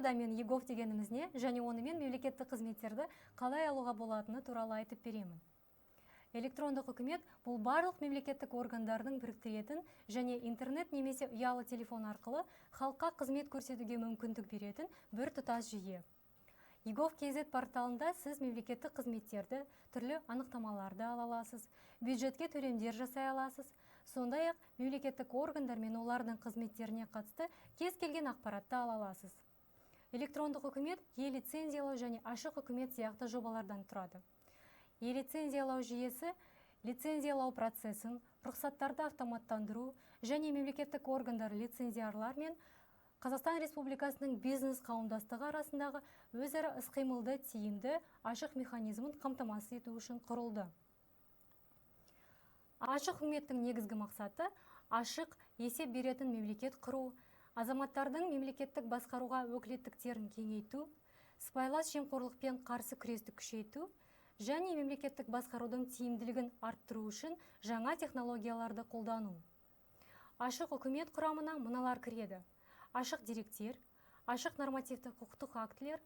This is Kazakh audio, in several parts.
Видеода мен eGov дегеніміз не және онымен мемлекеттік қызметтерді қалай алуға болатыны туралы айтып беремін. Электрондық үкімет бұл барлық мемлекеттік органдардың біріктіретін және интернет немесе ұялы телефон арқылы халыққа қызмет көрсетуге мүмкіндік беретін бір тұтас жүйе. eGov KZ порталында сіз мемлекеттік қызметтерді, түрлі анықтамаларды ала аласыз, бюджетке төлемдер жасай аласыз, сондай-ақ мемлекеттік органдар мен олардың қызметтеріне қатысты кез келген ақпаратты ала аласыз. Электрондық үкімет е-лицензиялау және ашық үкімет сияқты жобалардан тұрады. Е-лицензиялау жүйесі лицензиялау процесін, рұқсаттарды автоматтандыру және мемлекеттік органдар лицензиарлар мен Қазақстан Республикасының бизнес қауымдастығы арасындағы өзара іс-қимылды тиімді ашық механизмін қамтамасыз ету үшін құрылды. Ашық үкіметтің негізгі мақсаты ашық есеп беретін мемлекет құру, азаматтардың мемлекеттік басқаруға өкілеттіктерін кеңейту, сыбайлас жемқорлықпен қарсы күресті күшейту және мемлекеттік басқарудың тиімділігін арттыру үшін жаңа технологияларды қолдану. Ашық үкімет құрамына мыналар кіреді: ашық деректер, ашық нормативтік құқықтық актілер,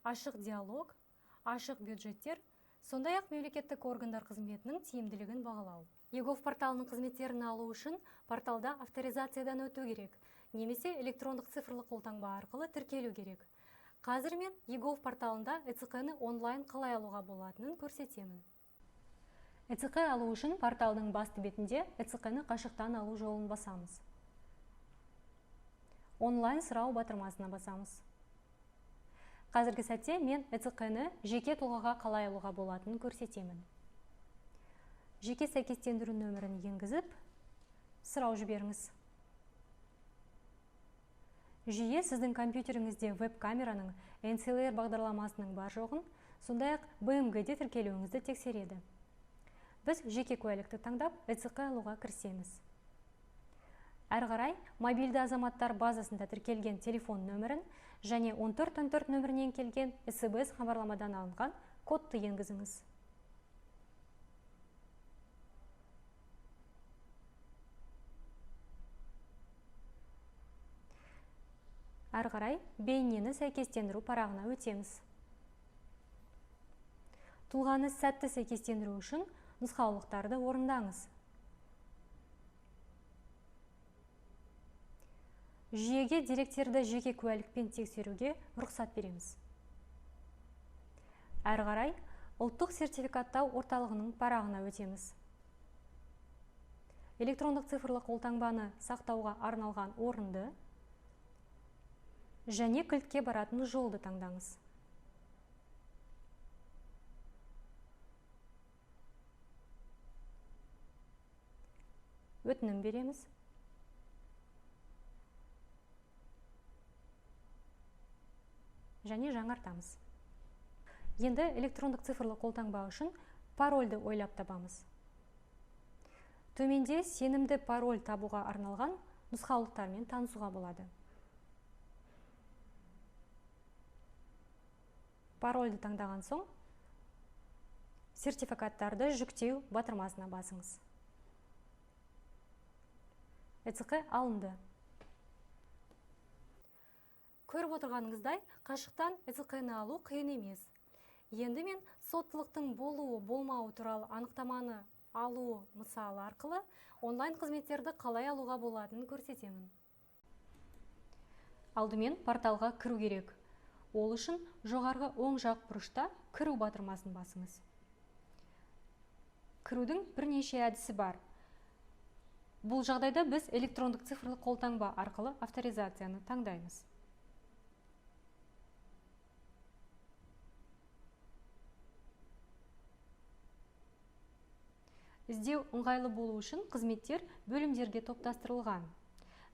ашық диалог, ашық бюджеттер, сондай-ақ мемлекеттік органдар қызметінің тиімділігін бағалау. eGov порталының қызметтерін алу үшін порталда авторизациядан өту керек, немесе электрондық цифрлық қолтаңба арқылы тіркелу керек. Қазір мен eGov порталында ЭЦҚ-ны онлайн қалай алуға болатынын көрсетемін. ЭЦҚ алу үшін порталдың басты бетінде ЭЦҚ-ны қашықтан алу жолын басамыз. Онлайн сұрау батырмасына басамыз. Қазіргі сәтте мен ЭЦҚ-ны жеке тұлғаға қалай алуға болатынын көрсетемін. Жеке сәйкестендіру нөмірін енгізіп, сұрау жіберіңіз. Жүйе сіздің компьютеріңізде веб-камераның, NCLR бағдарламасының бар жоғын, сондай-ақ БМГ-де тіркелуіңізді тексереді. Біз жеке куәлікті таңдап, ЭЦҚ алуға кірісеміз. Әрі қарай мобильді азаматтар базасында тіркелген телефон нөмірін және 1414 нөмірінен келген СМС хабарламадан алынған кодты енгізіңіз. Әрі қарай бейнені сәйкестендіру парағына өтеміз. Тұлғаны сәтті сәйкестендіру үшін нұсқаулықтарды орындаңыз. Жүйеге деректерді жеке куәлікпен тексеруге рұқсат береміз. Әрі қарай ұлттық сертификаттау орталығының парағына өтеміз. Электрондық цифрлық қолтаңбаны сақтауға арналған орынды және кілтке баратын жолды таңдаңыз. Өтінім береміз. Және жаңартамыз. Енді электрондық цифрлы қолтаңба үшін парольді ойлап табамыз. Төменде сенімді пароль табуға арналған нұсқаулықтармен танысуға болады. Парольді таңдаған соң сертификаттарды жүктеу батырмасына басыңыз. ЭЦҚ алынды. Көріп отырғаныңыздай, қашықтан ЭЦҚ-ны алу қиын емес. Енді мен соттылықтың болуы, болмауы туралы анықтаманы алу мысалы арқылы онлайн қызметтерді қалай алуға болатынын көрсетемін. Алдымен порталға кіру керек. Ол үшін жоғарғы оң жақ бұрышта кіру батырмасын басыңыз. Кірудің бірнеше әдісі бар. Бұл жағдайда біз электрондық цифрлық қолтаңба арқылы авторизацияны таңдаймыз. Іздеу ыңғайлы болу үшін қызметтер бөлімдерге топтастырылған.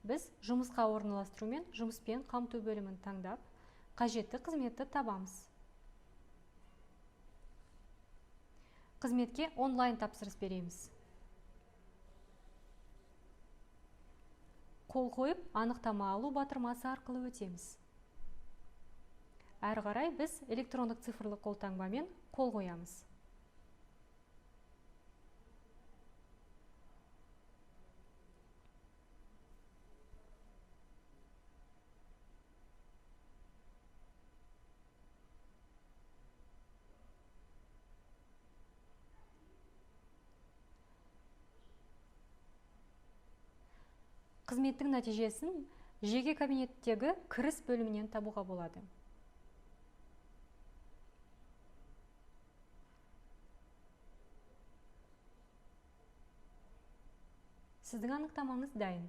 Біз жұмысқа орналастыру мен жұмыспен қамту бөлімін таңдап, қажетті қызметті табамыз. Қызметке онлайн тапсырыс береміз. Қол қойып, анықтама алу батырмасы арқылы өтеміз. Әрі қарай біз электрондық цифрлық қолтаңбамен қол қоямыз. Қызметтің нәтижесін жеке кабинеттегі кіріс бөлімінен табуға болады. Сіздің анықтамаңыз дайын.